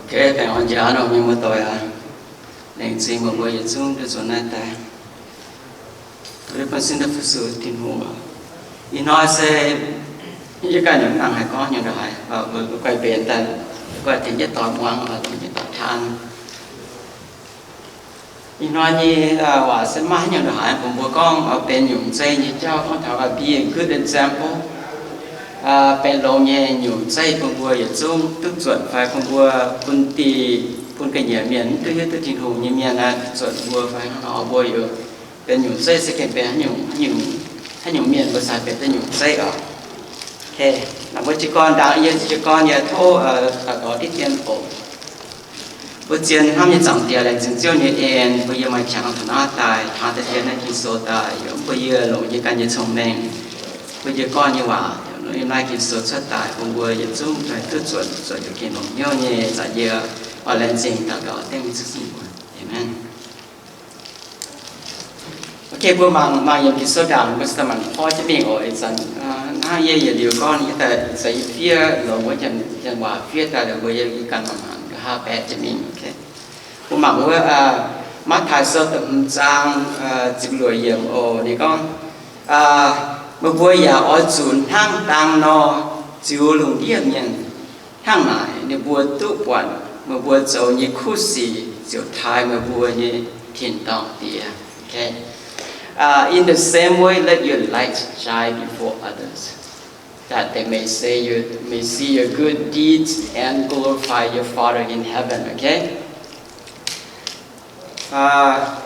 Kei baengh orn njaaux nor, mienh muoz-doic aac, laengz zingh meih mbuo yietc zungv duqv nzuonx naaiv daaih. Bun sin daaih fu-sux Tin-Hungh. Ih hnoi se yie ganh yaac mv nangc haaix gorngv nyungc ndongc haaix, mbuo guai mbenc daaih, guai tengx jienv doic muangx, tengx jienv doic taan. Ih hnoi nyei waac se maiv haaix nyungc ndongc haaix, bun mbuo gorngv benx nyungc zeiv nyei jauv, gorngv taux be a good example, benx longx nyei nyungc zeiv bun mbuo yietc zungv duqv zuotc fai bun mbuo, bun diuh, bun ga'nyiec mienh mv duqv hiuv duqv Tin-Hungh nyei mienh aeqv, duqv zuotc mbuo fai hnangv nor, mbuo yaac benx nyungc zeiv se gengh benx haaix nyungc mienh mbuo cingx benx duqv nyungc zeiv oc. Mbuo jiez gorn ndaangc, yie jiez gorn yaac tov daux gaux diqv dien oc. Mbuo zien hnamv nyei Zaangc Diex, laengz zingh Ziouv nyei en bun yie maaih qangx taux naaiv daaih taan deix dien naaiv Ging-Sou daaih, yaac mv bun yie longc yie ganh nyei cong-mengh, bun yie gorngv nyei waac, yaac longc yie naaiv Ging-Sou cuotv daaih bun mbuo yietc zungv duqv zuotc, zuotc duqv gengh longc hnyouv nyei za'gengh yie oix laengz zingh daux gaux dengv Yesu nyei mbuox. Aamen. Ok, mbuo mangc, mangc yiem Ging-Sou ndaangc, mbuo se mangc porv jienv mingh oc. Ih zanc hnangv yie yietc liuz gorngv, yie daaih ih zanc yie fiev longx wuov janx waac fiev daaih liuz, mbuo yie ganh mangc mangc nqa'haav baeqc jienv mingh. Ok, mbuo mangc wuov Matv^taai Sou da'hmz zaang ziepc luoqc yiemc oc. Ninh gorngv, meih mbuo yaac oix zuqc hnangv dang nor ziux lungh ndiev mienh. Hnangv naaic ninh mbuo duqv buatc meih mbuo zoux nyei kuv sic ziouc taaih meih mbuo nyei tin-dorngh Diex. Okay. Uh, in the same way, let your light shine before others, that they may say your, may see your good deeds and glorify your Father in heaven. Okay. Uh,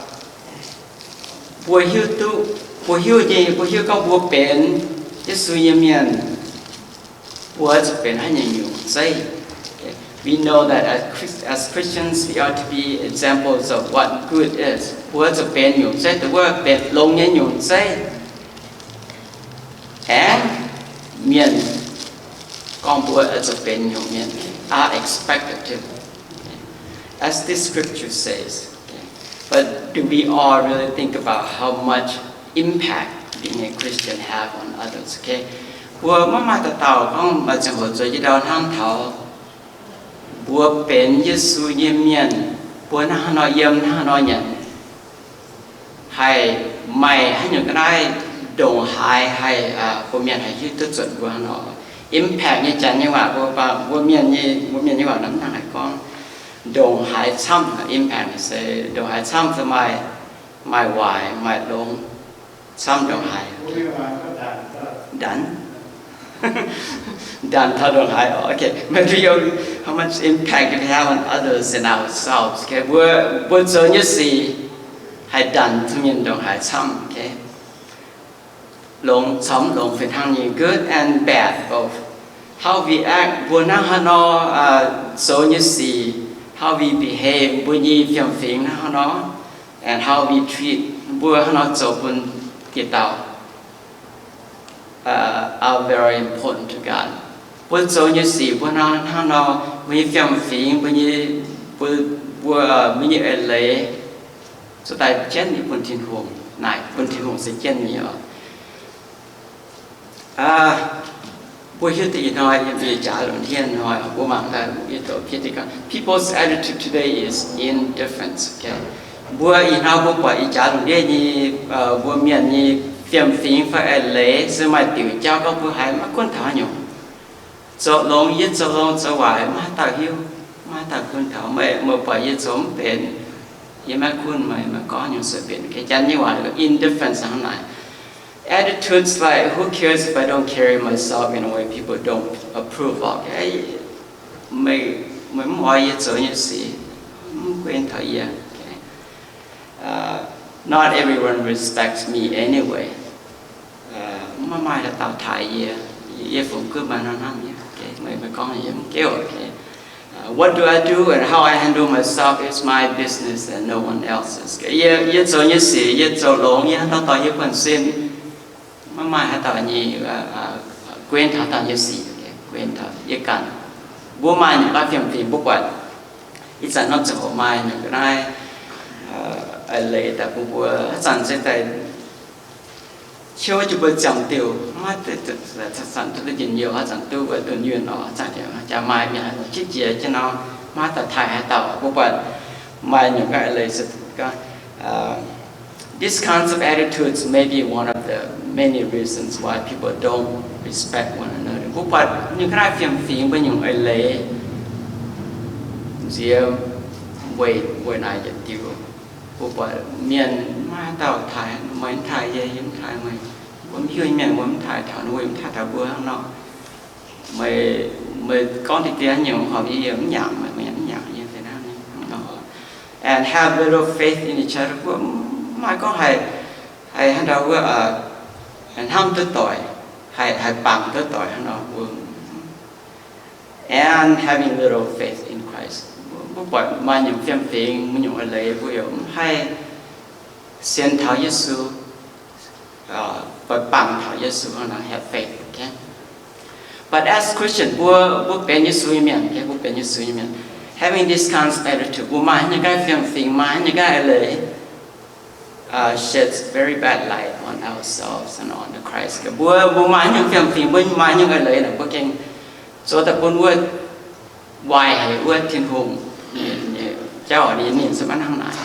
mbuo hiuv duqv, mbuo hiuv nyei, mbuo hiuv gorngv mbuo benx Yesu nyei mienh, mbuo zuqc benx haaix nyungc nyungc zeiv. Okay. We know that as, Chris- as Christians, we are to be examples of what good is. Mbuo zuqc benx nyungc zeiv, dongh wuov benx longx nyei nyungc zeiv. Aengx mienh gorngv mbuo oix zuqc benx nyungc mienh, are expected to, as this scripture says. But do we all really think about how much impact being a Christian have on others? Okay, mbuo maiv maaih dauh dauh gorngv maaih ziangh hoc zoux jienv ndau hnamv taux mbuo benx Yesu nyei mienh, mbuo hnangv haaix nor yiem, hnangv haaix nor nyanc, haih maaih haaix nyungc ga'naaiv ndongc haaix haih bun mienh haih hiuv duqv zuotc mbuo hnangv nor. Impact nyei janx nyei waac mbuo, mbuo mienh nyei, mbuo mienh nyei waac naaiv mv hnangv haaix gorngv. Ndongc haaix camv, impact se ndongc haaix camv se maaih, maaih waaic maaih longx, camv ndongc haaix. Ndanc, ndanc taux ndongc haaix. Okay, maybe how much impact do we have on others and ourselves? Okay, mbuo, mbuo zoux nyei sic haih ndanc zuqc mienh ndongc haaix camv. Okay, longx camv, longx fih hnangv nyei, good and bad both. How we act, mbuo hnangv haaix nor zoux nyei sic, how we behave, mbuo nyei fiem-fingx hnangv haaix nor, and how we treat, mbuo hnangv haaix nor zoux bun dieh dauh, are very important to God. Mbuo zoux nyei sic mbuo hnangv haaix nor, mbuo nyei fiem-fingx, mbuo nyei, mbuo, mbuo nyei eix leiz, zuqc daaih jienv nyei bun Tin-Hungh, naaic bun Tin-Hungh se jienv nyei oc. Mbuo hiuv duqv ih hnoi yiem ih jaax lungh ndiev hnoi, mbuo mangc daaih yie doqc piev diqv gorngv, people's attitude today is indifference. Okay, mbuo ih hnoi mbuo buatc ih jaax lungh ndiev nyei mbuo mienh nyei fiem-fingx fai eix leiz se maaih diuc jauv gorngv mbuo haiz maiv gunv taux haaix nyungc. Zoux longx, yie zoux longx zoux waaic maiv haaix dauh hiuv, maiv haaix dauh gunv taux. Meih, meih buatc yie zoux mv benx, yie maiv gunv meih, maiv gorngv nyungc sueih benx. Okay, janx nyei waac indifference hnangv naaic. Attitudes like, who cares if I don't carry myself in a way people don't approve of? Meih, meih mv oix yie zoux nyei sic, mv gunv taux yie. Not everyone respects me anyway. Maiv maaih dauh taaih yie, yie fungx gunv maaih hnangv hnamv nyei. Meih, meih gorngv yie mv geuv. What do I do and how I handle myself is my business and no one else's. Yie, yie zoux nyei sic, yie zoux longx, yie hnangv dauh dauh yie buonv-sin. Maiv maaih haaix dauh nyei gunv taux haaix dauh nyei sic, gunv taux yie ganh. Mbuo maaih nyungc ga'naaiv fiem-fingx mbuo buatc. Ih zanc norm ziangh hoc maaih nyungc ga'naaiv eix leiz daaih bun mbuo, haaix zanc se daaih Qiouv jienv mbuo ziangh diuh, maiv zanc duqv njien-youh, haaix zanc duqv mbuo dunh yunh oc, haaix zanc jaax maaih mienh haaix nor qiex jiez jienv nor, maiv dauh taaih haaix dauh. Mbuo buatc maaih nyungc ga'naaiv leiz, this kinds of attitudes may be one of the many reasons why people don't respect one another. Mbuo buatc nyungc ga'naaiv fiem-fingx, mbuo nyungc eix leiz nziex weic, weic naaic yietc diuh. Mbuo buatc mienh maiv dauh taaih, meih mv taaih yie, yie mv taaih meih. Mbuo mv hiuv nyei mienh, mbuo mv taaih taux ninh, yie mv taaih taux mbuo hnangv nor. Meih, meih gorngv diqv dien nyungc horpc yie, yie mv nyaangc meih, meih yaac mv nyaangc yie, hnangv nor. And have little faith in each other. Mbuo maiv gorngv haih, haih hnangv ndau wuov, hnamv duqv doic, haih, haih bangc duqv doic hnangv nor. And having little faith in Christ. Mbuo buatc maaih nyungc fiem-fingx, maaih nyungc eix leiz, mbuo yaac mv haih sienx taux Yesu, bangc taux Yesu hnangv nor, have faith, okay? But as Christian, mbuo, mbuo benx Yesu nyei mienh, okay? Mbuo benx Yesu nyei mienh, having this kind of attitude, mbuo maaih haaix nyungc ga'naaiv fiem-fingx, maaih haaix nyungc ga'naaiv eix leiz, sheds very bad light on ourselves and on the Christ. Mbuo, mbuo maaih haaix nyungc fiem-fingx, mbuo maaih haaix nyungc eix leiz nor, mbuo gengh zoux daaih bun wuov waaic haic wuov Tin-Hungh nyei jauv. Ninh, ninh se maiv hnangv naaic.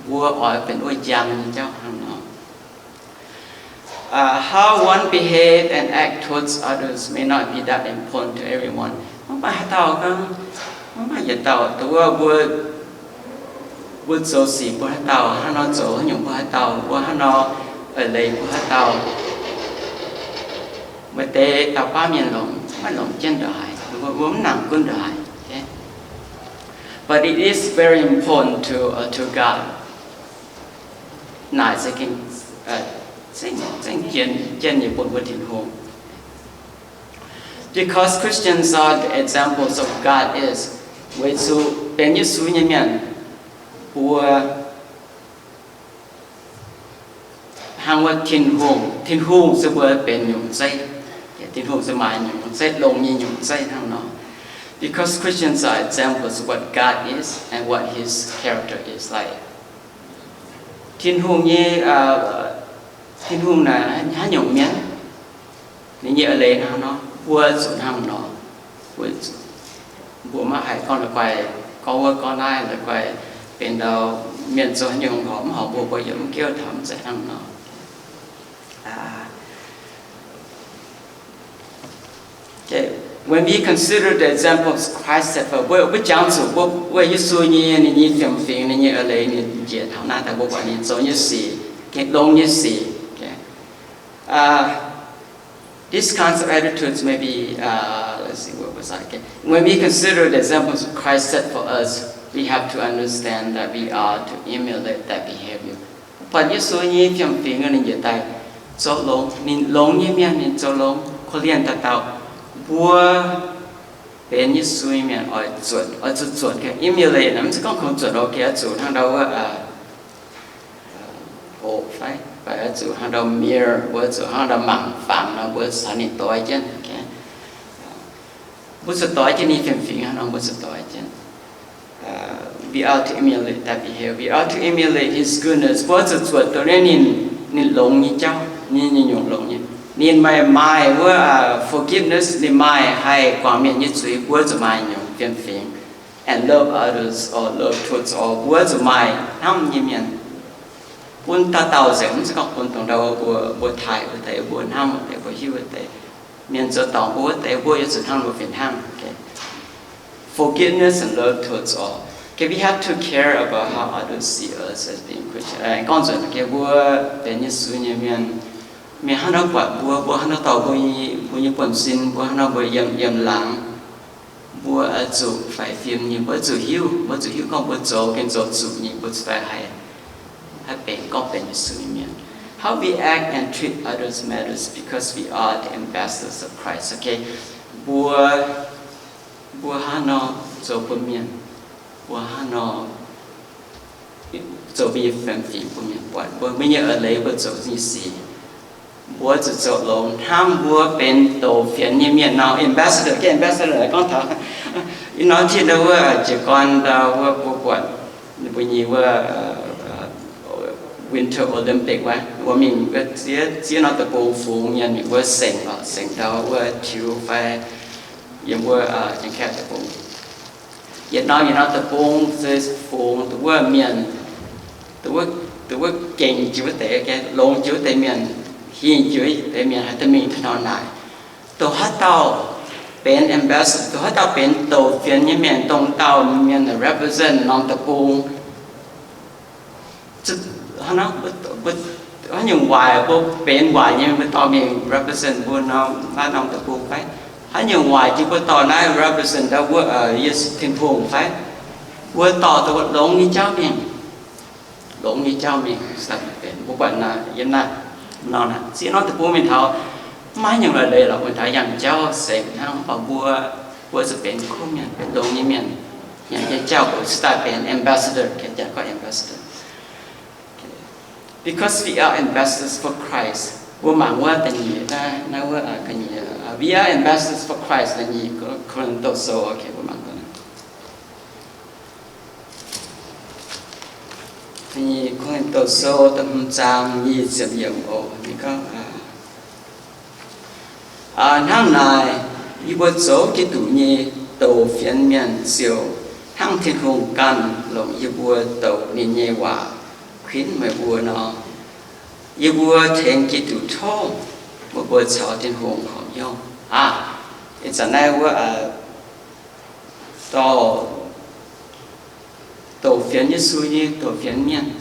Mbuo oix benx wuov njang nyei jauv hnangv nor. How one behave and act towards others may not be that important to everyone. Maiv maaih haaix dauh, maiv maaih yietc dauh, wuov mbuo, mbuo zoux sic mbuo haaix dauh, hnangv nor zoux haaix nyungc mbuo haaix dauh, mbuo hnangv nor eix leiz mbuo haaix dauh, maaih deix dauh baav mienh longc, maiv longc jienv ndongc haaix, mbuo mv nangc gunv ndongc haaix. But it is very important to, to God. Naaic se gengh zengv jienv nyei bun mbuo Tin-Hungh. Because Christians are the examples of God is, weic zuqc benx Yesu nyei mienh, mbuo hnangv wuov Tin-Hungh, Tin-Hungh se mbuo benx nyungc zeiv. Tin-Hungh se maaih nyungc zeiv, longx nyei nyungc zeiv hnangv nor. Because Christians are examples of what God is and what His character is like. Tin-Hungh nyei, Tin-Hungh naaic haaix nyungc mienh, ninh nyei eix leiz hnangv nor, mbuo zuqc hnangv nor. Mbuo maiv haih gorngv la'guaih, gorngv wuov gorngv naaiv la'guaih benx ndau mienh zoux haaix nyungc horpc mv horpc mbuo, mbuo yaac mv geuv taux, mv zeiz hnangv nor. When we consider the example Christ set for, mbuo, mbuo jangx zuqc mbuo, mbuo Yesu nyei, ninh nyei fiem-fingx, ninh nyei eix leiz, ninh njiec taux naaiv daaih, mbuo buatc ninh zoux nyei sic, gengh longx nyei sic. These kinds of attitudes may be, uh, let's see, what was I? Okay. When we consider the examples Christ set for us, we have to understand that we are to emulate that behavior. Buatc Yesu nyei fiem-fingx, ninh njiec daaih zoux longx, ninh longx nyei mienh ninh zoux longx, korv-lienh dauh dauh. Mbuo benx Yesu nyei mienh oix zuotc, oix zuqc zuotc, emulate, mv zeiz gorngv kungx zuotc, oix zuqc hnangv ndau wuov, oc fai, fai oix zuqc hnangv ndau mirror, mbuo zuqc hnangv ndau mangc fangx nor, mbuo caux ninh doix jienv. Mbuo zuqc doix jienv ninh fiem-fingx hnangv nor, mbuo zuqc doix jienv. We are to emulate that behavior. We are to emulate his goodness. Mbuo zuqc zuotc dongh naaiv ninh, ninh longx nyei jauv, ninh nyungc longx nyei. Ninh maaih, maaih wuov forgiveness, ninh maaih haih guangc mienh nyei zuiz, mbuo zuqc maaih nyungc fiem-fingx. And love others or love towards all. Mbuo zuqc maaih hnamv nyei mienh bun dauh dauh nzengc, mv zeiz gorngv bun dongh ndau mbuo, mbuo taaih wuov deix, mbuo hnamv wuov deix, mbuo hiuv wuov deix. Mienh zoux dorngc mbuo wuov deix, mbuo yaac zuqc hnangv nor fih hnangv. Forgiveness and love towards all. Okay, we have to care about how others see us as being Christian. Gorngv nzunc, okay, mbuo benx Yesu nyei mienh, mienh hnangv nor buatc mbuo, mbuo hnangv nor dorh mbuo nyei, mbuo nyei buonv-sin, mbuo hnangv nor mbuo yiem, yiem laangz, mbuo oix zuqc faix fim nyei, mbuo zuqc hiuv, mbuo zuqc hiuv gorngv mbuo zoux gengh zoux zuqc nyei, mbuo zuqc daaih haih, haih benx gorngv benx Yesu nyei mienh. How we act and treat others matters because we are the ambassadors of Christ. Okay, mbuo, mbuo hnangv nor zoux bun mienh, mbuo hnangv nor zoux mbuo nyei fiem-fingx bun mienh buatc, mbuo, mbuo nyei eix leiz, mbuo zoux nyei sic, mbuo zuqc zoux longx hnangv mbuo benx douz fienx nyei mienh nor. Ambassador, gengh ambassador gorngv taux ih norm tin ndau wuov jiez gorn ndau wuov mbuo buatc mbuo nyei wuov Winter Olympic wuov, mbuo mingh wuov ziex, ziex norm deic-bung fungx mienh mingh wuov sengc, sengc ndau wuov tiux fai yiem wuov Janx-Kaeqv deic-bung. Yietc norm yietc norm deic-bung se fungx dongh wuov mienh, dongh wuov gengh jiex wuov deix, longx jiex wuov deix mienh, hingh jiex wuov deix mienh haih duqv mingh taux norm naaic. Dongh haaix dauh benx ambassador, dongh haaix dauh benx douc fienx nyei mienh, dongh dauh mienh represent norm deic-bung. Haaix nyungc waaic mbuo benx waaic nyei mienh, mbuo dorh mingh represent mbuo norm, naaiv norm deic-bung fai? Haaix nyungc waaic jiex mbuo dorh naaiv represent ndau wuov Yesu Tin-Hungh fai? Mbuo dorh dongh longx nyei jauv mingh, longx nyei jauv mingh. Mbuo buatc naaiv yiem naaiv norm, ziex norm deic-bung mingh taux, maiv nyungc la'leiz lorqc, mingh taux yangh jauv sengx hnangv. Mv baac mbuo, mbuo zuqc benx kuv mienh, benx longx nyei mienh, nyanc nyei jauv, mbuo cingx daaih benx ambassador, janx gorngv ambassador. Because we are ambassadors for Christ. Mbuo mangc wuov da'nyeic, naaiv wuov, we are ambassadors for Christ, da'nyeic Ko^lin^to Sou, mbuo mangc. Da'nyeic Ko^lin^to Sou da'hmz zaang nyic ziepc yiemc oc, ninh gorngv, Hnangv naaic, yie mbuo zoux Giduc nyei douc fienx mienh ziouc hnangv Tin-Hungh ganh longc yie mbuo douc ninh nyei waac kuinx meih mbuo nor. Yie mbuo tengx Giduc tov meih mbuo caux Tin-Hungh horpc hnyouv. Aav, ih zanc naaiv wuov dorh douc fienx Yesu nyei douc fienx mienh,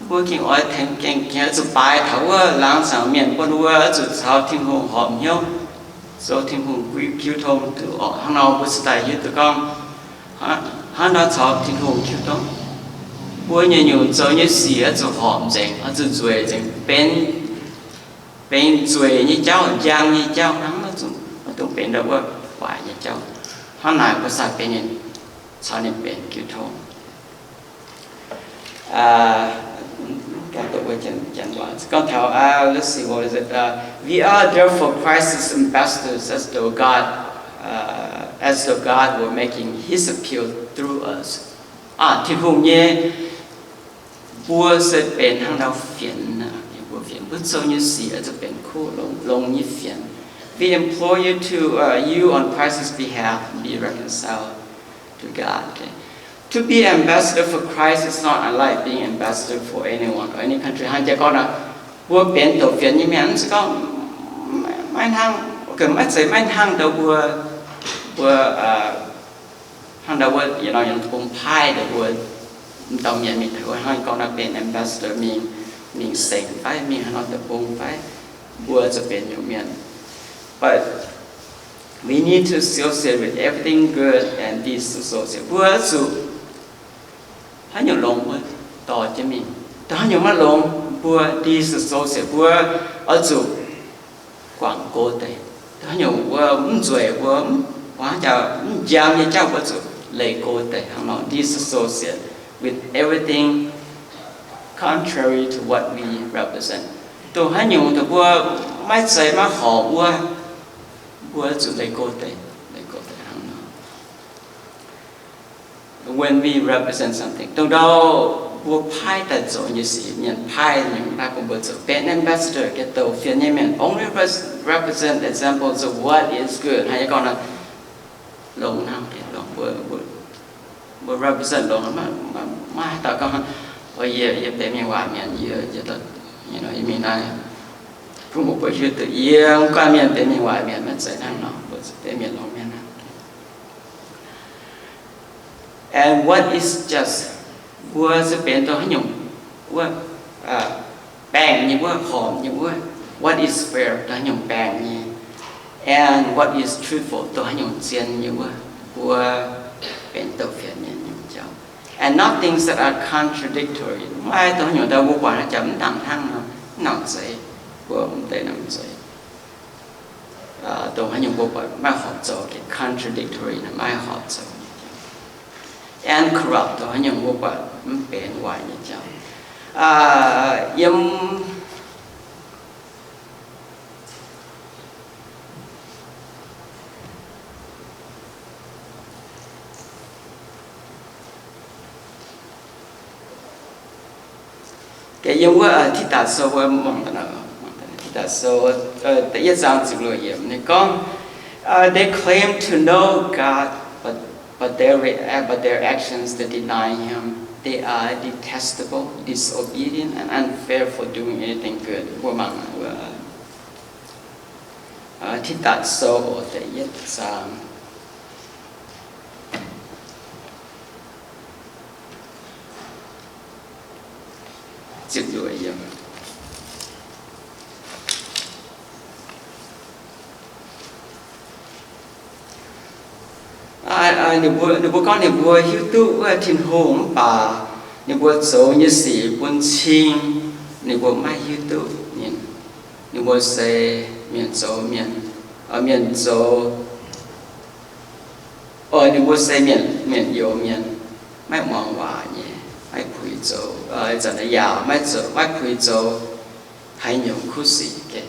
mbuo gengh oix tengx gengh, gengh oix zuqc baaix taux wuov laangz zaangc mienh bun wuov oix zuqc caux Tin-Hungh horpc hnyouv, zoux Tin-Hungh kiu tong duqv orqc. Hnangv nor mbuo cingx daaih hiuv duqv gorngv, hnangv nor caux Tin-Hungh kiu tong, mbuo nyungc-nyungc zoux nyei sic oix zuqc horpc nzengc, oix zuqc nzueic nzengc, benx, benx nzueic nyei jauv, njang nyei jauv hnangv, maiv dungx benx ndau wuov waaic nyei jauv. Hnangv naaic mbuo cingx daaih benx caux ninh benx jiu tong. Gorngv taux, we are therefore Christ's ambassadors, as though God, as though God were making his appeal through us. Tin-Hungh nyei, mbuo se benx hnangv ndau fienx, mbuo fienx, mbuo zoux nyei sic oix zuqc benx kuv longx, longx nyei fienx. We implore you to, you on Christ's behalf, be reconciled to God. To be ambassador for Christ is not unlike being ambassador for anyone or any country. Hnangv jiex gorngv naaic, mbuo benx douc fienx nyei mienh, mv zeiz gorngv maiv hnangv, maiv zeiz maiv hnangv ndau mbuo, mbuo hnangv ndau wuov yietc norm yietc norm deic-bung paaiv ndau mbuo, m'dauh mienh mingh taux wuov hnangv gorngv naaiv benx ambassador mingh, mingh sengx fai mingh haaix norm deic-bung fai, mbuo zuqc benx nyungc mienh. But we need to associate with everything good and disassociate. Mbuo zuqc haaix nyungc longx mbuo dorh jienv mingh, dongh haaix nyungc maiv longx mbuo disassociate, mbuo oix zuqc guangc go deix. Dongh haaix nyungc mbuo mv nzueic, mbuo mv, mbuo haaix jaax mv njang nyei jauv mbuo zuqc leih go deix hnangv nor, disassociate with everything contrary to what we represent. Dongh haaix nyungc dongh mbuo maiv zeiz maiv horpc wuov, mbuo zuqc leih go deix, leih go deix hnangv nor. When we represent something, dongh ndau mbuo paaiv daaih zoux nyei sic, mienh paaiv nyei naaiv bun mbuo zoux, benx ambassador, ga'douc fienx nyei mienh only represent examples of what is good. Hnangv yie gorngv naaiv, longx hnangv, longx, mbuo represent longx, maiv haaix dauh gorngv, yie, yie benx mienh waaic mienh, yie, yie mingh naaiv, bun mbuo hiuv duqv yie mv guanh mienh benx mienh waaic mienh, maiv zeiz hnangv nor, mbuo benx mienh longx mienh hnangv. And what is just, mbuo se benx dongh haaix nyungc wuov, baengh nyei wuov, horpc nyei wuov. What is fair, dongh haaix nyungc baengh nyei. And what is truthful, dongh haaix nyungc zien nyei wuov, mbuo benx douc fienx nyei nyungc jauv. And not things that are contradictory, maiv dongh haaix nyungc daaih mbuo buatc naaiv jaax mv nangc hnangv nor, mv nangc zeiz, mbuo mv deix nangc zeiz. Dongh haaix nyungc mbuo buatc maiv horpc zoux, contradictory, maiv horpc zoux. And corrupt, dongh haaix nyungc mbuo buatc mv benx waaic nyei jauv. Yiem Yiem wuov Tidatc Sou wuov, Tidatc Sou da'yietv zaang ziepc luoqc yiemc ninh gorngv, They claim to know God, but, but their, but their actions they deny Him. They are detestable, disobedient, and unfair for doing anything good. Mbuo mangc wuov Tidatc Sou da'yietv zaang ziepc luoqc yiemc. Ninh mbuo gorngv ninh mbuo hiuv duqv wuov Tin-Hungh mv baac ninh mbuo zoux nyei sic bun cing ninh mbuo maiv hiuv duqv ninh. Ninh mbuo se mienh zoux mienh, mienh zoux, ninh mbuo se mienh, mienh youx mienh, maiv muangx waac nyei, maiv puix zoux, zanc-zanc yaac maiv zoux, maiv puix zoux haaix nyungc kuv sic geh.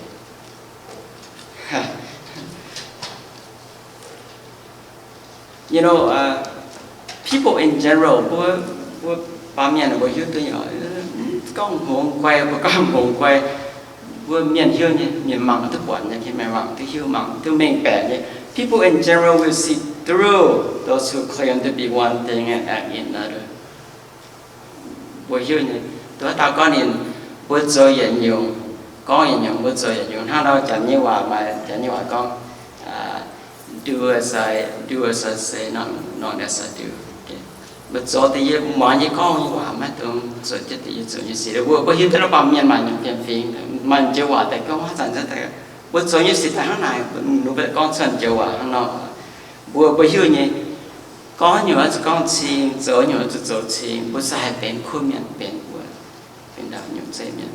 You know, people in general, mbuo, mbuo baamh mienh mbuo hiuv duqv gorngv hngongx guai, mbuo gorngv hngongx guai, mbuo mienh hiuv nyei, mienh mangc duqv buatc nyei, mienh mangc duqv hiuv, mangc duqv mengh baeqc nyei. People in general will see through those who claim to be one thing and act in another. Mbuo hiuv nyei, duqv haaix dauh gorngv ninh, mbuo zoux yietc nyungc, gorngv yietc nyungc, mbuo zoux yietc nyungc, hnangv nor janx nyei waac maaih, janx nyei waac gorngv, do as I, do as I say, not, not as I do. Mbuo zoux deix yie muangx yie gorngv nyei waac, maiv dungx zoux jienv deix yie zoux nyei sic. Mbuo, mbuo hiuv duqv nor baamh mienh maaih nyungc fien-fingx, maaih joux waac daaih gorngv haaix zanc, mbuo zoux nyei sic daaih hnangv naaic, ninh mbuo gorngv cuotv joux waac hnangv nor. Mbuo, mbuo hiuv nyei, gorngv nyungc oix zuqc gorngv cing, zoux nyungc oix zuqc zoux cing, mbuo se haih benx kuv mienh, benx mbuo, benx ndaauv nyungc zeiv mienh.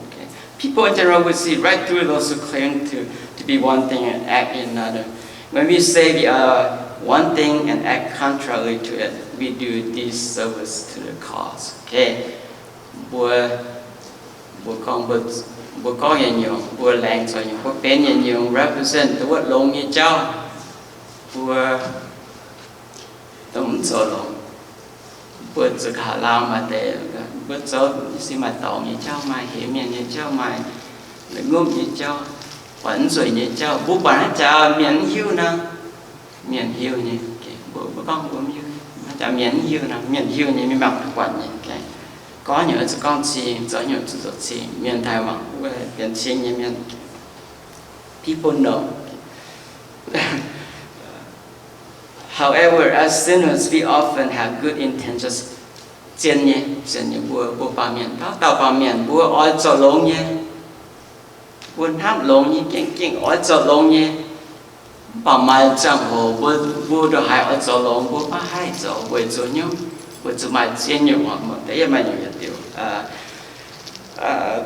People in general will see right through those who claim to, to be one thing and act in another. When we say we are one thing and act contrary to it, we do disservice to the cause. Okay. Mbuo, mbuo gorngv, mbuo gorngv yietc nyungc, mbuo laengz zoux nyungc, mbuo benx yietc nyungc represent dongh wuov longx nyei jauv, mbuo dongh mv zoux longx. Mbuo zuqc kaav laangz maaih deix, mbuo zoux se maaih dorngc nyei jauv, maaih hemx mienh nyei jauv, maaih la'ngopv nyei jauv, buatc mv nzueic nyei jauv. Mbuo buatc hnangv jaax mienh mv hiuv nor, mienh hiuv nyei. Mbuo, mbuo gorngv mbuo mv hiuv, hnangv jaax mienh mv hiuv nor, mienh hiuv nyei, mienh mangc duqv buatc nyei. Gorngv nyungc zuqc gorngv cing, zoux nyungc zuqc zoux cing, mienh daaih mangc wuov benx cing nyei mienh. People know. However, as sinners, we often have good intentions. Zien nyei, zien nyei, mbuo, mbuo baamh mienh, dauh dauh baamh mienh, mbuo oix zoux longx nyei. Mbuo hnamv longx nyei, gengh, gengh oix zoux longx nyei. Mv baac maaih ziangh hoc mbuo, mbuo ndongc haaix oix zoux longx, mbuo maiv haih zoux, weic zuqc nyungc, weic zuqc maaih ziex nyungc, da'yietv maaih nyungc yietc diuc.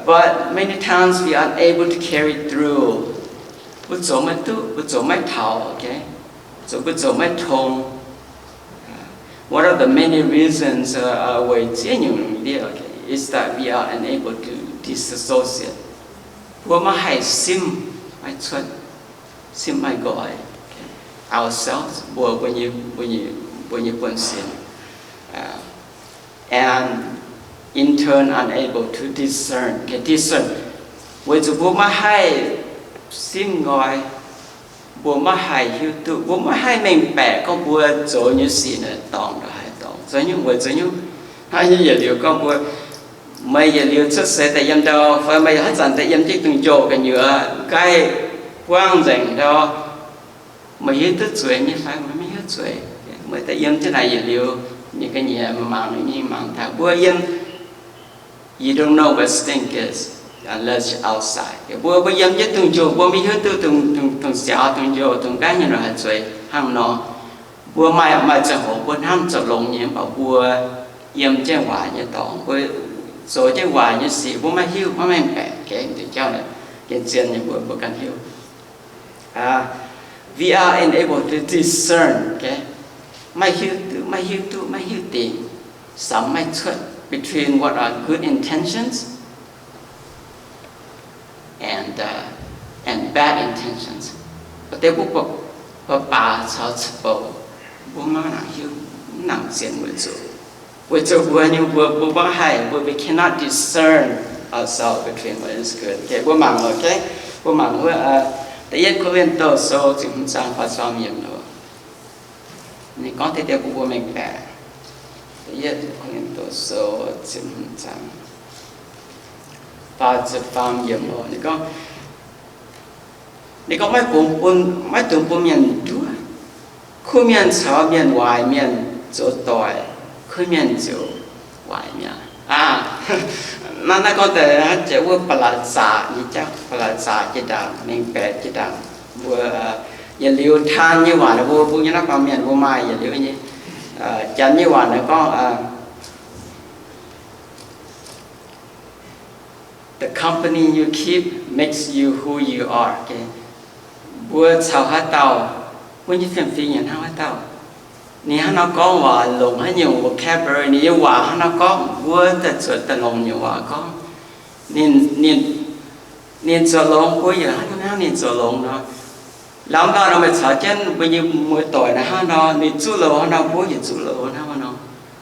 But many times we are unable to carry through. Mbuo zoux maiv duqv, mbuo zoux maiv taux, okay? Zoux, mbuo zoux maiv tong. One of the many reasons, weic ziex nyungc lungh ndiev, okay, is that we are unable to disassociate. Mbuo maiv haih simv maiv cuotv, simv maiv nqoi, okay, ourselves, mbuo, mbuo nyei, mbuo nyei, mbuo nyei buonv-sin, and in turn unable to discern, okay, discern, weic zuqc mbuo maiv haih simv nqoi, mbuo maiv haih hiuv duqv, mbuo maiv haih mengh baeqc gorngv mbuo zoux nyei sic naaic dorngc ndongc haaix dorngc, zoux nyungc weic zuqc nyungc. Hnangv yie yietc liuz gorngv mbuo, meih yietc liuz cuotv seix daaih yiem ndau, fai meih haaix zanc daaih yiem jienv dungz-njoh gu'nyuoz, nqaih buangv nzengc ndau, meih hiuv duqv zueiz nyei fai meih maiv hiuv zueiz? Meih daaih yiem jienv naaic yietc liuz, ninh ga'nyiec mangc, ninh mangc taux mbuo yiem, you don't know what stink is unless you're outside. Mbuo, mbuo yiem jienv dungz-njoh, mbuo maiv hiuv duqv dungz, dungz siaaux, dungz-njoh, dungz nqaih nyei nor haih zueiz hnangv nor. Mbuo maaih, maaih ziangh hoc mbuo hnamv zoux longx nyei, mv baac mbuo yiem jienv waaic nyei dorngx, mbuo zoux jienv waaic nyei sic, mbuo maiv hiuv, maiv mengh baeqc, okay, deix jauv naaic, gengh zien nyei, mbuo, mbuo ganh hiuv. We are unable to discern, okay? Maiv hiuv duqv, maiv hiuv duqv, maiv hiuv dingc, samx maiv cuotv between what are good intentions and, uh, and bad intentions. Mv deix mbuo baac, baac caux ca'bouc, mbuo maiv nangc hiuv, mv nangc zien weic zuqc, weic zuqc mbuo nyei, mbuo, mbuo maiv haih, mbuo, we cannot discern Okay, mbuo mangc, okay, mbuo mangc wuov, Da'yietv Ko^lin^to Sou ziepc hmz zaang faah ziepc faam yiemc loh. Ninh gorngv deix deix bun mbuo mengh baeqc. Da'yietv Ko^lin^to Sou ziepc hmz zaang faah ziepc faam yiemc loh. Ninh gorngv, ninh gorngv, maiv dungx bun, maiv dungx bun mienh nduov. Kuv mienh caux mienh waaic mienh zoux doic, kuv mienh ziouc waaic mi'aqv. Aa, naaiv, naaiv gorngv deix jiex wuov ba'laqc zaqc nyei jauv, ba'laqc zaqc jiex ndaangc, mengh baeqc jiex ndaangc. Mbuo yietc liuz taan nyei waac mbuo, mbuo nyei naaiv baamh mienh mbuo maaih yietc liuz nyei. Janx nyei waac naaiv gorngv, the company you keep makes you who you are. Mbuo caux haaix dauh, mbuo nyei fiem-fingx yaac hnangv haaix dauh, ninh hnangv nor gorngv waac, longc haaix nyungc vocabulary, ninh nyei waac hnangv nor gorngv, mbuo daaih zuotc daaih longc nyungc waac gorngv. Ninh, ninh, ninh zuotc longx, mbuo yaac hnangv, hnangv ninh zuotc longx nor. Lamh dauh nor meih caux jienv mbuo nyei muoz-doic naaiv hnangv nor, ninh zuqv loz hnangv nor, mbuo yaac zuqv loz hnangv nor.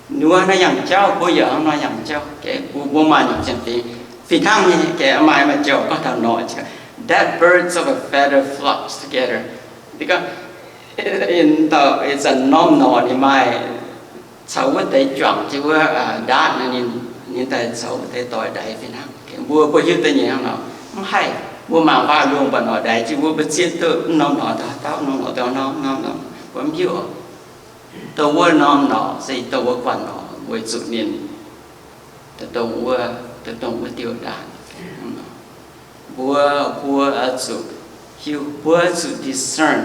Ninh mbuo hnangv nor yangh jauv, mbuo yaac hnangv nor yangh jauv. Mbuo, mbuo maaih nyungc fiem-fingx, fih hnangv nyei, maaih, maaih jauv gorngv taux nor, that birds of a feather flocks together. Ninh gorngv, dauh, ih zanc norm norqc ninh maaih caux wuov deix juangc jienv wuov ndaatv, ninh, ninh daaih caux wuov deix doic ndaix fih hnangv. Mbuo, mbuo hiuv deix nyei hnangv nor, mv haih. Mbuo mangc waac-lungh mba'normh ndaix jienv mbuo, mbuo zieqv duqv norm norqc dauh dauh, norm norqc dauh norm, norm norqc, mbuo mv hiuv oc. Dongh wuov norm norqc se dongh wuov guanh norqc, weic zuqc ninh dongh wuov, dongh wuov diuh ndaatv. Mbuo, mbuo oix zuqc hiuv, mbuo zuqc discern,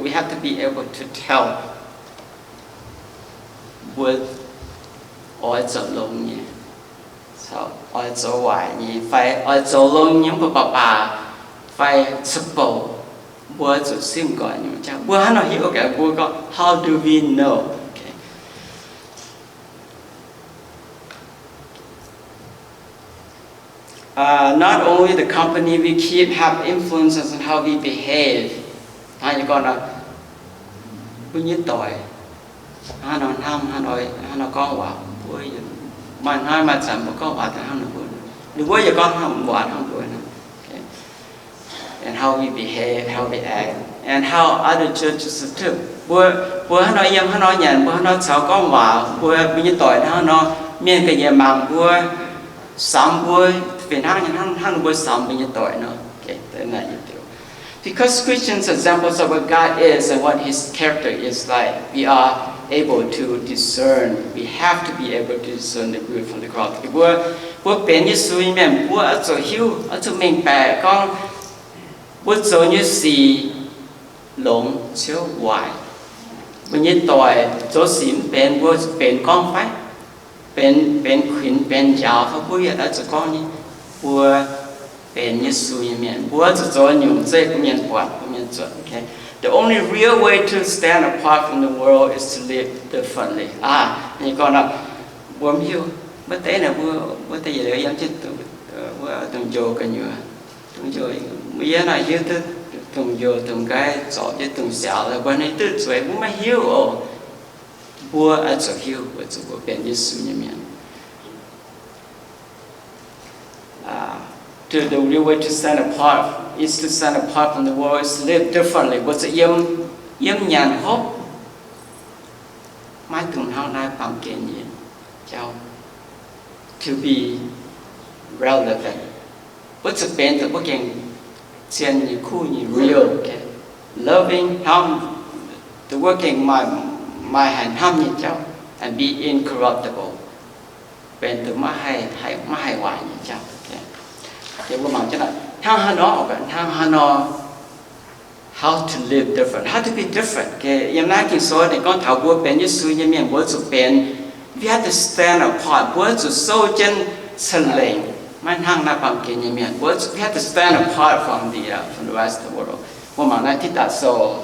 we have to be able to tell mbuo oix zoux longx nyei, oix zoux waaic nyei, fai oix zoux longx nyei mv baac baac baac, fai ca'bouc, mbuo zuqc simv nqoi nyei. Mbuo hnangv nor hiuv, mbuo gorngv, how do we know? Not only the company we keep have influences on how we behave. Hnangv yie gorngv nor, mbuo nyei doic hnangv nor hnamv, hnangv nor gorngv waac, mbuo maaih hnoi maaih zanc mbuo gorngv waac daaih hnangv ninh mbuo, ninh mbuo yaac gorngv hnangv waac hnangv mbuo. And how we behave, how we act, and how other churches do. Mbuo, mbuo hnangv nor yiem, hnangv nor nyanc, mbuo hnangv nor caux gorngv waac, mbuo, mbuo nyei doic hnangv nor, mienh ga'nyiec mangc mbuo, samx mbuo fih hnangv, hnangv, hnangv ninh mbuo samx mbuo nyei doic nor. Because Christians are examples of what God is and what His character is like, we are able to discern. We have to be able to discern the good from the corrupt. Mbuo, mbuo benx Yesu nyei mienh, mbuo oix zuqc hiuv, oix zuqc mengh baeqc gorngv mbuo zoux nyei sic longx ciouv waaic. Mbuo nyei doic zoux sic mv benx, mbuo benx gorngv fai? Benx, benx kuinx, benx njaaux fai? Mbuo yietc oix zuqc gorngv nyei, mbuo benx Yesu nyei mienh, mbuo zuqc zoux nyungc zeiv bun mienh buatc, bun mienh zuotc. The only real way to stand apart from the world is to live differently. Aa, ninh gorngv nor, mbuo mv hiuv, mbuo deix naaic, mbuo, mbuo deix yietc liuz yiem jienv dungz njoux gu'nyuoz, dungz njoux, yie naaic hiuv duqv dungz njoux dungz nqaiv zorpc jienv dungz siaaux, mbuo ninh duqv zueiz, mbuo maiv hiuv oc. Mbuo oix zuqc hiuv weic zuqc mbuo benx Yesu nyei mienh. The real way to stand apart is to stand apart from the world, is to live differently. Mbuo zuqc yiem, yiem nyanc hopv, maiv dungx hnangv naaiv baamh gen nyei jauv. To be relevant, mbuo zuqc benx dongh mbuo gengh zien nyei, kuv nyei, real, loving, hnamv, dongh mbuo gengh maaih, maaih haic hnamv nyei jauv, and be incorruptible, benx dongh maiv haih, maiv haih waaic nyei jauv. Mbuo mangc jienv hnangv haaix nor, hnangv haaix nor, how to live different, how to be different. Yiem naaiv Ging-Sou ninh gorngv taux mbuo benx Yesu nyei mienh, mbuo zuqc benx, we have to stand apart, mbuo zuqc sou jienv ca'lengc, maiv hnangv naaiv baamh gen nyei mienh. Mbuo zuqc, we have to stand apart from the, from the rest of the world. Mbuo mangc naaiv Tidatc Sou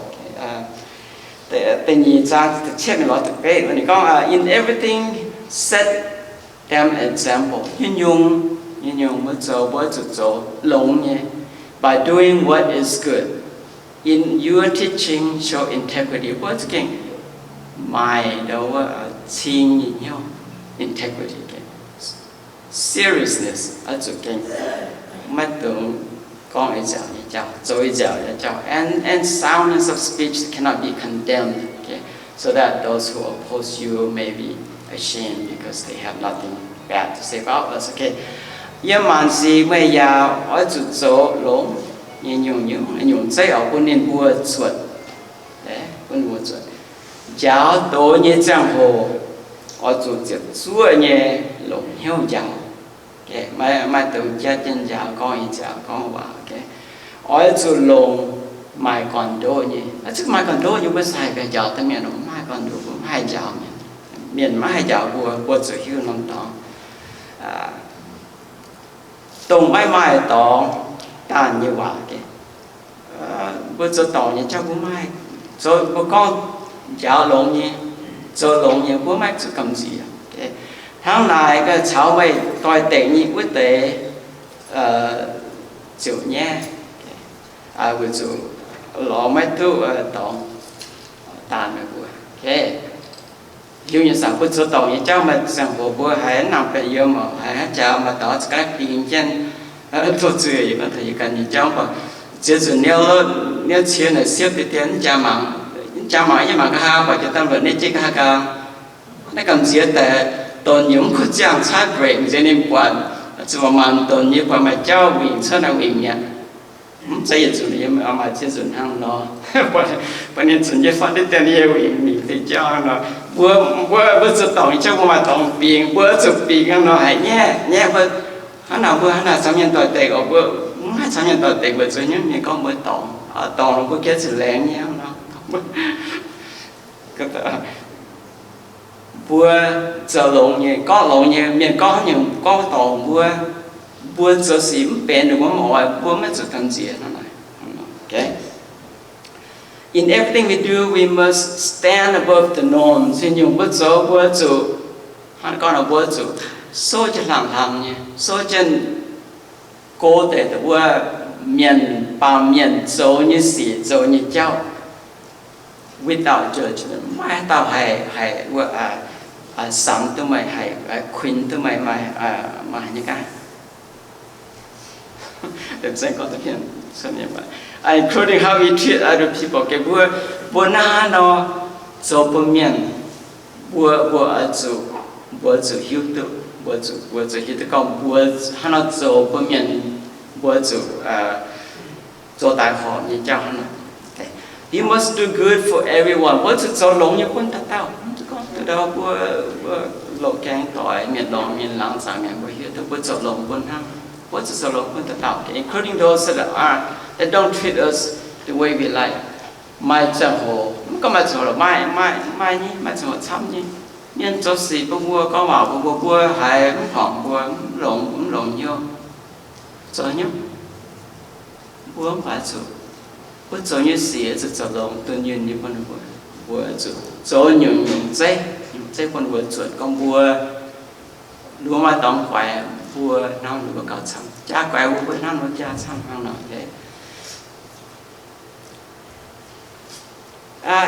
da'nyeic zaang da'cietv mingh lorz da'betv, ninh gorngv, in everything set them example. Nyungc-nyungc, nyungc-nyungc mbuo zoux, mbuo zuqc zoux longx nyei, by doing what is good, in your teaching show integrity. Mbuo zuqc gengh maaih ndau wuov cing nyei hnyouv, integrity. seriousness, oix zuqc gengh maiv dungx gorngv ih nzauc nyei jauv, zoux ih nzauc nyei jauv. And, and soundness of speech cannot be condemned, okay? So that those who oppose you may be ashamed because they have nothing bad to say about us, okay? Yiem maanc sic meih yaac oix zuqc zoux longx nyei nyungc-nyungc, nyungc zeiv oix bun ninh mbuo zuotc, bun ninh mbuo zuotc. Njaaux doz nyei ziangh hoc oix zuqc ziepc zuoqv nyei longc hnyouv njaaux. Maiv, maiv dungx jatv jienv njaaux gorngv ih nzauc gorngv waac. Oix zuqc longc maaih gorn-ndoqv nyei. Zungv maaih gorn-ndoqv nyei mbuo sai mbiauz njaaux daaih mienh maaih gorn-ndoqv, mbuo maiv haih njaaux mienh. Mienh maiv haih njaaux mbuo, mbuo zuqc hiuv norm dorngx, dongh maiv maaih dorngx daanh nyei waac. Mbuo zoux dorngc nyei jauv mbuo maiv, zoux, mbuo gorngv njaaux longx nyei, zoux longx nyei, mbuo maiv zuqc gamh nziex. Hnangv naaic caux meih doix-dekc nyei wuov deix ziouc nyaiv, weic zuqc lorz maiv duqv dorngx daanh meih mbuo. Hiuv nyei saah, mbuo zoux dorngc nyei jauv maaih ziangh hoc mbuo haiz nangh baeqc yiem oc, haiz haaix jaax maaih dorngx za'gengh bingx jienv, tov zuiz yie gorngv taux yie ganh nyei jauv mv baac ziex nzunc niouv, niouv cie naaic siepv deix dien mv jaax mangc, mv jaax mangc yie mangc nqa'haav mv baac jiex daaih mbuox ninh jienv nqa'haav gau, naaiv gamh nziex daaih donx nyei mv kuv ziangh caaiv brake nziex ninh buatc, zuqc maanc donx nyei buatc maaih jauv wingc cuotv naaic wingc mi'aqv. Mv zeiz yietc nzunc, maaih ziex nzunc hnangv nor, buatc ninh zunc jienv fatv deix dien yie wingc mingh deix jauv hnangv nor. Mbuo, mbuo, mbuo zuqc dorngc jauv mbuo maaih dorngx bingx, mbuo zuqc bingx hnangv nor haiz nyaiv, nyaiv mbuo. Hnangv naaic mbuo hnangv naaic caux mienh doix-dekc oc, mbuo mv haih caux mienh doix-dekc weic zuqc nyungc mienh gorngv mbuo dorngc, dorngc mbuo gengh zuqc laengz nyei hnangv nor. Mbuo zoux longx nyei, gorngv longx nyei, mienh gorngv haaix nyungc gorngv dorngc mbuo, mbuo zoux sic mv benx ninh mbuo mv oix, mbuo maiv zuqc gamh nziex hnangv naaic. In everything we do, we must stand above the norm. Zinh nyungc mbuo zoux mbuo zuqc, hnangv gorngv nor mbuo zuqc souv jienv hlang-hlang nyei, souv jienv go deix wuov mienh, baamh mienh zoux nyei sic, zoux nyei jauv, without judgment, maiv dauh haih, haih wuov, samx duqv meih, haih kuinx duqv meih, maaih haaix nyungc gaax. Including how we treat other people. Gengh mbuo, mbuo hnangv haaix nor zoux bun mienh, mbuo, mbuo oix zuqc, mbuo zuqc hiuv duqv, mbuo zuqc, mbuo zuqc hiuv duqv gorngv mbuo hnangv haaix nor zoux bun mienh, mbuo zuqc zoux daaih horpc nyei jauv hnangv nor. You must do good for everyone. Mbuo zuqc zoux longx nyei bun dauh dauh. Mv zuqc gorngv duqv ndau mbuo, mbuo loz-gaeng doic, mienh longx mienh laangz zaangc mienh mbuo hiuv duqv mbuo zoux longx bun hnangv. Mbuo zuqc zoux longx bun dauh dauh, including those that are, that don't treat us the way we like. Maaih ziangh hoc, mv gorngv maaih ziangh hoc, maaih, maaih, maaih nyei, maaih ziangh hoc camv nyei. Mienh zoux sic bun mbuo, gorngv waac bun mbuo, mbuo haiz mv horpc mbuo, mv longx, mv longx hnyouv, zoux hnyouv. Mbuo mv baac zuqc, mbuo zoux nyei sic zuqc zoux longx dunh yunh nyei bun ninh mbuo. Mbuo zuqc zoux nyungc-nyungc zeiv, nyungc zeiv bun mbuo zuotc gorngv mbuo, mbuo maaih dorngx guaix mbuo hnangv ninh mbuo gauh camv, jaa guaix mbuo, mbuo hnangv ninh mbuo jaa camv hnangv nor.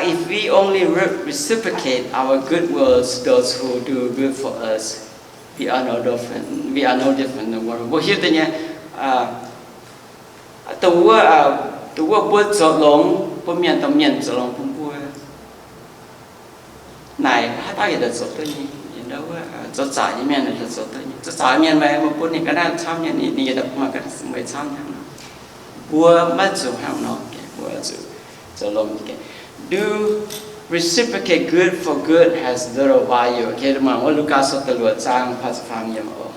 If we only re- reciprocate our good wills to those who do good for us, we are no different, we are no different than the world. Mbuo hiuv duqv nyei, dongh wuov, dongh wuov mbuo zoux longx bun mienh, dongh mienh zoux longx bun mbuo, naaic haaix dauh yietc dauh zoux duqv nyei. Zoux zaqc nyei mienh yietc dauh zoux duqv nyei. Zoux zaqc mienh meih bun ninh ga'naaiv camv nyei, ninh yietc dauh bun meih ga'naaiv camv nyei. Mbuo maiv zuqc hnangv nor, mbuo zuqc zoux longx. Do reciprocate good for good has little value. Mangc wuov Lugaa Sou da'luoqc zaang faah ziepc faam yiemc oc.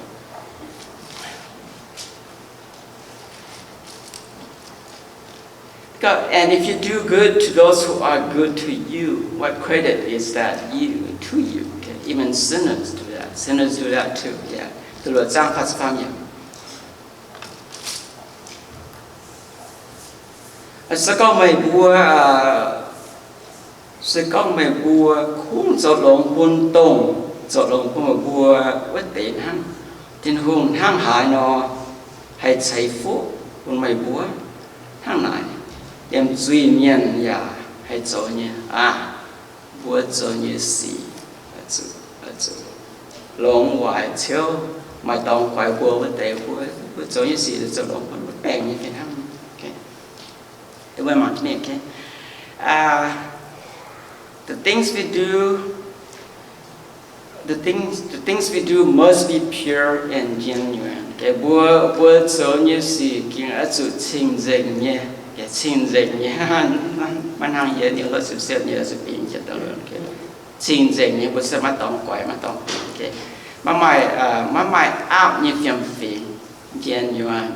And if you do good to those who are good to you, what credit is that you, to you? Okay, even sinners do that. Sinners do that too. Yeah. Da'luoqc zaang faah ziepc faam yiemc. Se gorngv meih mbuo, se gorngv meih mbuo kungx zoux longx bun dongh zoux longx bun meih mbuo wuov deix hnangv, Tin-Hungh hnangv haaix nor haih ceix fuqv bun meih mbuo? Hnangv naaic, liemh zuiz-mienh yaac haih zoux nyei aqv. Mbuo zoux nyei sic zuqc longx waaic ciouv. Maaih dorngx guaix mbuo wuov deix, mbuo, mbuo zoux nyei sic zoux longx, mbuo baengh nyei fih hnangv. The things we do, the things, the things we do must be pure and genuine. Mbuo, mbuo zoux nyei sic gengh oix zuqc cing-nzengc nyei, cing-nzengc nyei. Maiv hnangv yie, ninh hlo siepv-siepv nyei, zuqc bingx jiex daaih. Cing-nzengc nyei, mbuo se maiv dorngx guaix, maiv dorngx bingx. Maiv maaih, maiv maaih aapv nyei fiem-fingx. Genuine,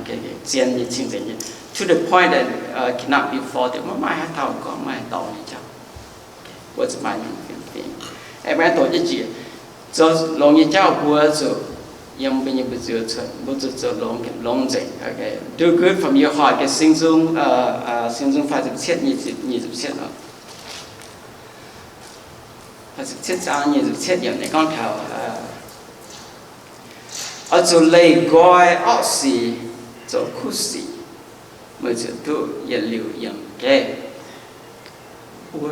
zien nyei, cing-nzengc nyei, to the point that cannot be faulted. Maiv maaih haaix dauh gorngv maaih dorngx nyei jauv. Mbuo zuqc maaih nyungc fiem-fingx. Aengx maiv doqc jienv jiex, zoux longx nyei jauv mbuo zuqc yiem mbuo nyei mbu'ziex cuotv, mbuo zuqc zoux longx, longx nzengc. Do good from your heart. Geh Sing Nzung, Sing Nzung faah ziepc cietv, nyic ziepc cietv, nyic ziepc cietv yiemc ninh gorngv taux oix zuqc leih nqoi orqv sic, zoux kuv sic, meih ziouc duqv yietc liuz yiem geh. Mbuo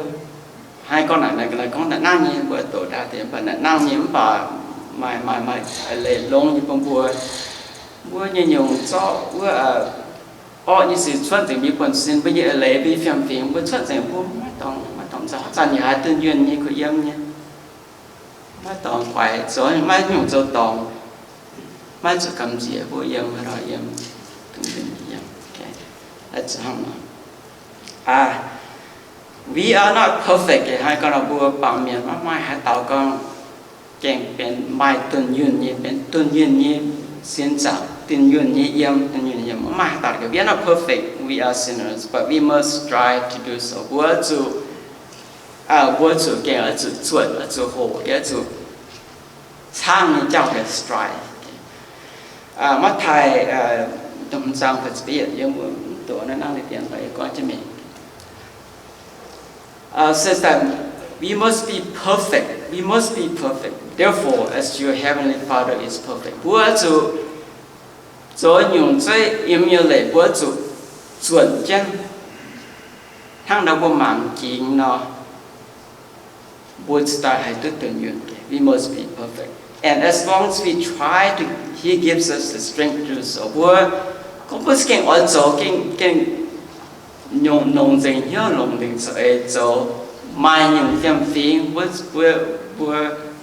haaix gorngv naaic, naaic gorngv naaic nangv nyei, mbuo doqc daaih deix, mv baac naaic nangv nyei mv baac maaih, maaih, maaih leih longx nyei bun mbuo. Mbuo nyei nyungc zorqv wuov orqv nyei sic cuotv nzengc mbuo buonv-sin, mbuo nyei eix leiz, mbuo nyei fiem-fingx, mbuo cuotv nzengc mbuo maiv dorngx, maiv dorngx nzauh, zanc yaac haaix dunh yunh nyei kuh yiem nyei. Maiv dorngx guaix zoux, maiv nyungc zoux dorngx, maiv zuqc gamh nziex mbuo yiem, maiv dorngx yiem, dunh yunh yiem. We are not perfect. Haaix gorngv nor mbuo baamh mienh maiv maaih haaix dauh gorngv gengh benx maaih dunh yunh nyei, benx dunh yunh nyei sin zaangc, dunh yunh nyei yiem, dunh yunh nyei yiem, maiv maaih haaix dauh. We are not perfect, we are sinners, but we must strive to do so. Mbuo zuqc, mbuo zuqc gengh oix zuqc zuotc, oix zuqc hoqc, oix zuqc caangv nyei jauv, strive. Matv^taai, dongh zaang da'ziepc yietv, yiem mbuo mv doqc naaiv nangv deix dien, mv baac yie gorngv jienv mingh. Says that we must be perfect, we must be perfect. Therefore, as your heavenly Father is perfect. Mbuo zuqc zoux nyungc zeiv yiem nyei leiz, mbuo zuqc zuotc jienv hnangv nor mbuo mangc gingx nor, mbuo cingx daaih haih duqv dunh yunh. We must be perfect. And as long as we try to, he gives us the strength to do so. Mbuo, gorngv mbuo gengh oix zoux, gengh, gengh nyungc, nongc nzengc hnyouv, nongc nzengc zoux, maaih nyungc fiem-fingx, mbuo, mbuo, mbuo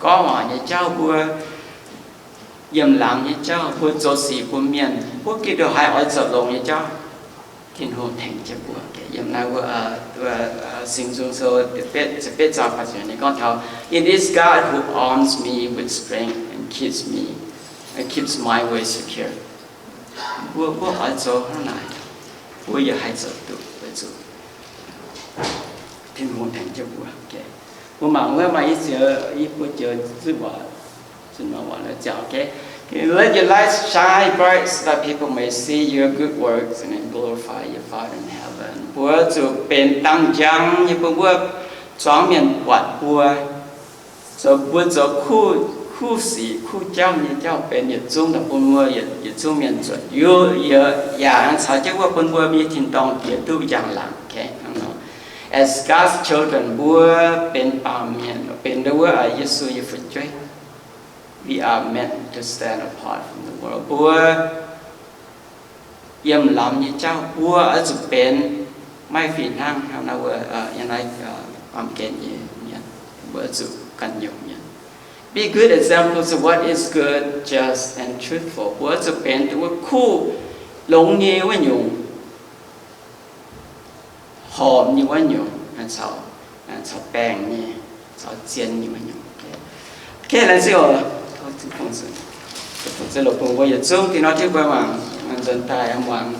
gorngv waac nyei jauv, mbuo yiem laangz nyei jauv, mbuo zoux sic bun mienh, mbuo gengh ndongc haaix oix zoux longx nyei jauv, Tin-Hungh tengx jienv mbuo. Yiem naaiv wuov Singx Nzung Sou da'betv zaang faah ziepc nyeic ninh gorngv taux, It is God who arms me with strength and keeps me, and keeps my way secure. Mbuo, mbuo oix zoux hnangv naaic, mbuo yaac haih zoux duqv, weic zuqc Tin-Hungh tengx jienv mbuo. Mbuo mangc wuov maaih i ziex, i buo joux zipv waac, zipv waac ziangx, Let your light shine bright so that people may see your good works and glorify your Father in heaven. Mbuo zuqc benx dangh njang nyei bun wuov zuangx mienh buatc mbuo, zoux, mbuo zoux kuv, kuv sic kuv jauv nyei jauv benx yietc zungv daaih bun mbuo, yietc zungv mienh zuotc, yaac caux jienv wuov bun mbuo nyei tin-dorngh Diex duqv njang-laangc. As God's children, mbuo benx baamh mienh, benx wuov Yesu nyei fu'jueiv. We are meant to stand apart from the world. Mbuo yiem lamz nyei jauv, mbuo oix zuqc benx maiv fih hnangv, hnangv naaiv wuov, yiem naaiv baamh gen nyei mienh, mbuo oix zuqc ganh nyungc mienh. Be good examples of what is good, just, and truthful. Mbuo oix zuqc benx wuov kuv, longx nyei wuov nyungc, horpc nyei wuov nyungc, caux, caux baengh nyei, caux zien nyei wuov nyungc. Laengz zingh oc. Tov Tin-Hungh ceix fuqv ceix loc bun mbuo yietc zungv. Dingh nor jienv mbuo mangc, nzuonx daaih muangx